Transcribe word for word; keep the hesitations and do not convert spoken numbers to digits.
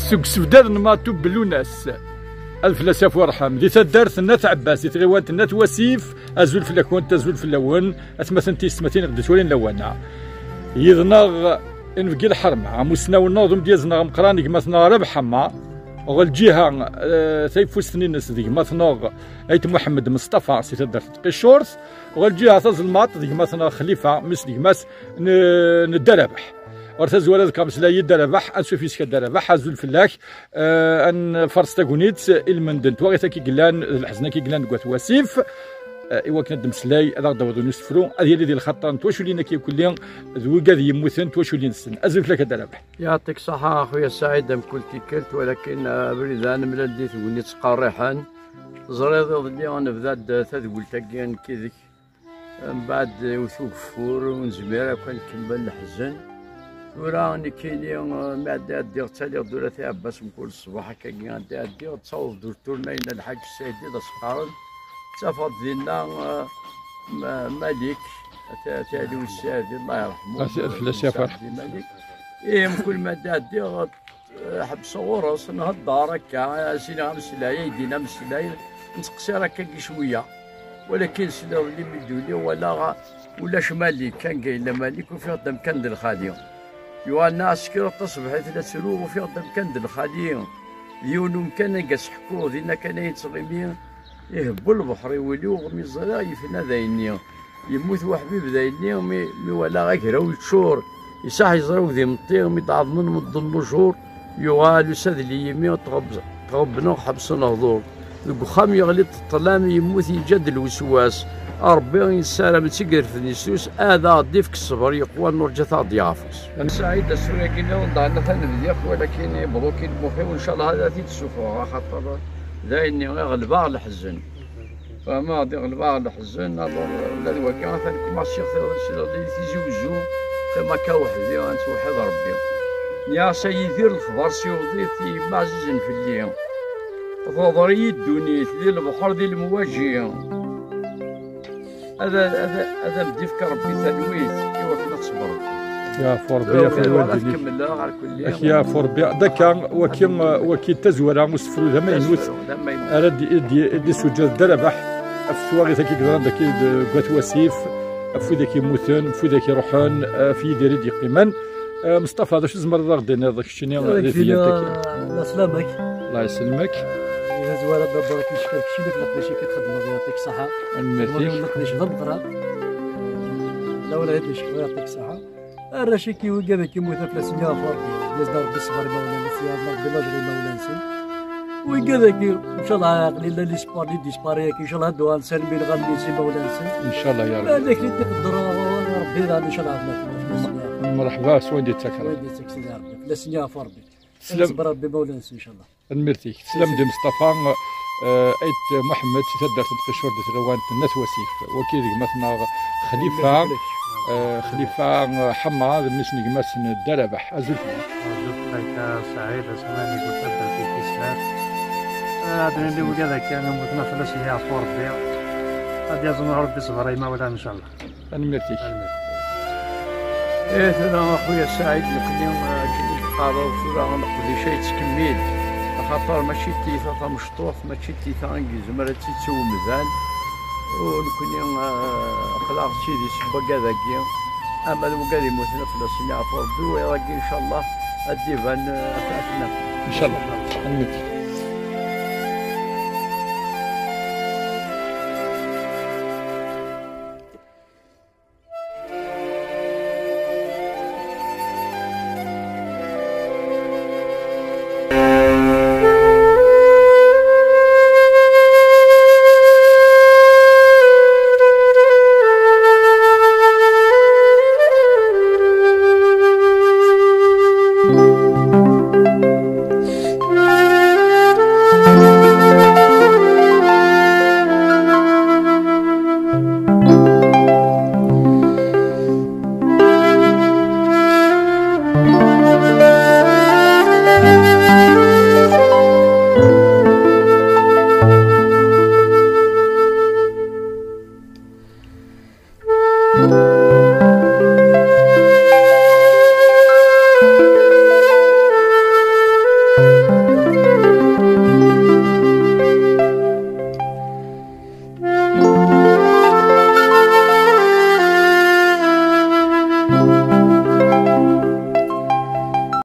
Seg usebdad n Matub Lunas, ad fell-as yafu rḥem, di taddart n At Ɛebbas, di tɣiwant n At Wasif. Azul fell-akent, azul fell-awen, atmaten tiyessetmatin ɣ-d-ittwalin lawan-a. Yid-neɣ inebgi lḥerma, amussnaw-nneɣ d umedyaz-nneɣ ameqqran, gma-tneɣ Rabeḥ Ḥama, ɣer lǧiha, eh, tayeffust-nni-ines d gma-tneɣ Ayt Muḥemmed Mustafa si taddart n Tqiccurt, ɣer lǧiha tazelmaḍt d gma-tneɣ Xlifa, mmi-s d gma-s n, n Dda Rabeḥ. Ɣer tazwara ad k-ameslay i Dda Rabeḥ, ansuf yis-k a Dda Rabeḥ, azul fell-ak, eh, ad nfaṛes tagnit i lmend n twaɣit-agi yellan, d leḥzen-agi yellan deg At Wasif, eh, i wakken ad d-meslay, ad aɣ-d-awḍen usefru, ad yali di lxaṭer n twaculin-agi akk-lli, d wigad yemmuten twaculin-nsen. Azul fell-ak a Dda Rabeḥ. Yeɛṭik ṣṣeḥḥa a xuya Saɛid, am kul tikkelt, walakin, eh, abrid-a nemlal di tegnit ttqerriḥen. Teẓriḍ iḍelli nebda-d tadwilt-agi nekk yid-k. Mbeɛd iwet ugeffur, ur nezmir akk ad nkemmel leḥzen. Tura nekkini, eh, mi ɛeddi ɛeddiɣ ttaliɣ-d ula At Ɛebbas mkul ṣṣbeḥ akkagi ɛeddi ɛeddiɣ, ttaweḍ-d ur turna yenna Lḥaǧ Saɛidi d as-qqaren. Ttafeɣ-d dinna, eh, Ma-, Malik, At-, At Ɛli Usaɛdi, Allah yerḥmu. Ad fell-as yafu rḥem. Malik. Ih, mkul ma ɛeddi ɛeddiɣ, Eh, ḥebseɣ ɣur-s, nhedder akka, as-iniɣ ameslay, ay d-iniɣ ameslay, nettqeṣṣir akkagi cwiya. Walakin sliɣ-d imi d-uliɣ, walaɣ ulac Malik, anga yella Malik, ufiɣ-d amkan d lxali. Yuɣal nna ɛsekriɣ taṣebḥit la ttruɣ, ufiɣ-d amkan d lxali. D yiwen umkan anga seḥkuɣ, dinna kan ay nettɣimi, ihebbu lbeḥr i wul-iw, mi ẓriɣ yefna dayenni. Yemmut weḥbib dayenni, mi, mi walaɣ agraw yeččur. Isaḥ yeẓra udi meṭṭi, mi d-ɛeḍmen medden lujur, yuɣal usadli yimi, tɣeb-, tɣebneɣ ḥebsen hdur. Deg uxxam yeɣli-d ṭṭlam, yemmut yeǧǧa-d lweswas. Ṛebbi yessaram d tigreft n Yesus, ad aɣ-d-ifk ṣṣber yeqwan, nurǧa ad aɣ-d-yaɣ afus. Saɛid, asura-agi nniḍen daɣen atan bdiɣ-t, walakin ibḍu-k-id muxi-w, ncallah ad t-id-ssufɣeɣ, axaṭer d ayenni iɣelbeɣ leḥzen. Fehmeɣ-d iɣelbeɣ leḥzen, alors, ula d wagi atan kumaṣiɣ tiɣ-, s leɣdil Tizi Wezzu, qqim akka weḥdi, ad nettweḥḥid Ṛebbi. Nniɣ-as a Yidir, lexbar siweḍ-it i yemma ɛzizen fell-i. Teḍer-iyi ddunit, di lebḥer, di lemwaji. Ad, ad, ad am-d-ifk Ṛebbi talwit i wakken ad tṣebreḍ. Yeɛfu Ṛebbi, yeɛfu lwaldin-ik. Ad kemmleɣ ar kulli. Ak yeɛfu Ṛebbi. Dakka, waki, waki d tazwara, usefru d amaynut. Usefru d amaynut. Ara d-, d-, d-, d-isuǧǧer Dda Rabeḥ ɣef twaɣit-agi yeḍran dagi deg At Wasif, ɣef widak yemmuten, ɣef widak iruḥen, ɣef Yidir i d-yeqqimen. Eh, Mustafa, d acu tzemreḍ ad aɣ-d-tiniḍ keččini di tiyant-agi? Ɛeslama-k. Allah yesselmek. Eh, d azwar ad d-abeṛ-ik icekkeṛ keččini ɣef leqdic-ik i txedmeḍ, yeɛṭik ṣṣeḥḥa. Tanemmirt-ik. Leqdic d ameqqran. Lawla ad icekkeṛ, yeɛṭik ṣṣeḥḥa. Arrac-ik i wigad-ik yemmuten fell-asen yeɛfu Ṛebbi. Ad yazen Ṛebbi ṣṣber i imawlan-nsen, yeɛḍen Ṛebbi lajer i imawlan-nsen. Wigad-agi, ncallah, aql-i la l'espoir, di dispari-agi, ncallah, ad d-uɣalen s almi lɣalli s imawlan-nsen. Ncallah, ya Ṛebbi. Ad ak-t-id-iqedder Ṛebbi daɣen, ncallah, ad naf. Mreḥba s wayen d-yettak Ṛebbi. Wayen d-yettak Sidi Ṛebbi. Fell-asen yeɛfu Ṛebbi. Teslam. Ad iṣber Ṛebbi imawlan-nsen, ncallah. Tanemmirt-ik. Teslam-d i Mustafa, eh, Ayt Muḥemmed, si taddart n Tqiccurt di tɣiwant n At Wasif. Waki d gma-tneɣ Xlifa, eh, Xlifa, eh, Ḥamra, d mmi-s n gma-s n Dda Rabeḥ. Azul fell-ak. Azul fell-ak a Saɛid, asma i nekk taddart n tis snat. Eh, ad nili wigad akka, yemmuten fell-asen yeɛfu Ṛebbi. Ad yazen Ṛebbi ṣṣber i imawlan, ncallah. Tanemmirt-ik. Tanemmirt. Eh, tura a xuya Saɛid, nekni, eh, akken i d-teqqareḍ, tura leqdic-a yettkemmil. Axaṭer mačči d tiyita tamecṭuḥt, mačči d tiyita i yezmer ad tt-ittu umdan. U nekni, eh, aql-aɣ d tidis n wagad-agi. Ama d wagad yemmuten fell-asen yeɛfu Ṛebbi, wayeḍ-agi, ncallah, ad d-iban, eh, ad t-naf. Ncallah. Tanemmirt-ik.